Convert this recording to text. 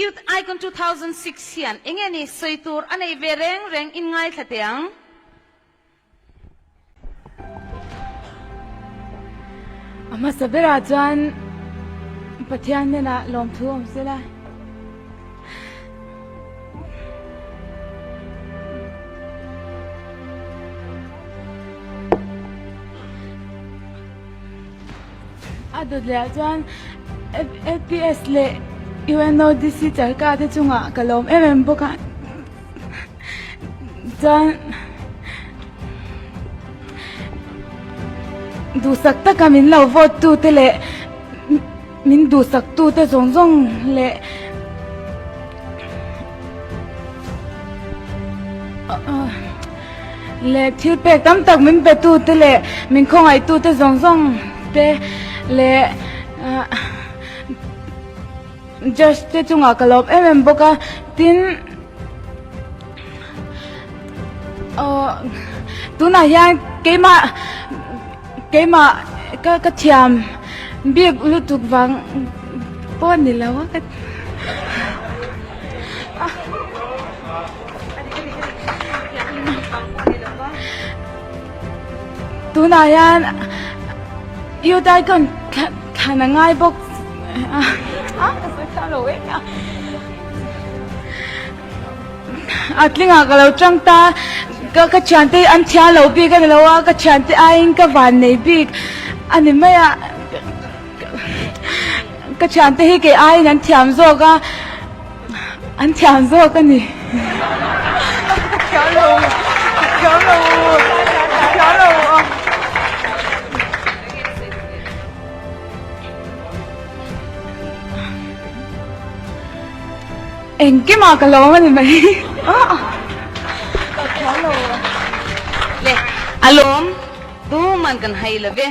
Youth Icon 2006 hian enge ni sawi tur a nei ve reng reng in ngaithla teh ang. A hmasa berah chuan Pathian hnenah lawmthu awm sela. A dawt leh ah chuan LPS leh UNODC charka te chungah ka lawm em em bawk a. Chuan duhsak taka min lo vote tu te leh min duhsak tu te zawng zawng leh leh thil pek tam tak min pe tu te leh min khawngaih tu te zawng zawng te leh ah Judge te chungah ka lawm em em bawk a, tin aw tunah hian keimah keimah ka ka thiam bik lutuk vang pawh a ni lo a ka Tunah hian Youth Icon thlan a ngai bawk a, ka sawi thiam lo em a. A tlingah ka lo tang ta, ka ka thiante an thiam lo bik a ni lo a, ka thiante aiin ka van nei bik a ni mai a. Ka thiante hi kei aiin an thiam zawk a. An thiam zawk a ni. Ka thiam lo, ka thiam lo, ka thiam lo. Engkimah ka lawm a ni mai. Ka thiam lo. Le, a lawm. Tuman kan hai lo ve.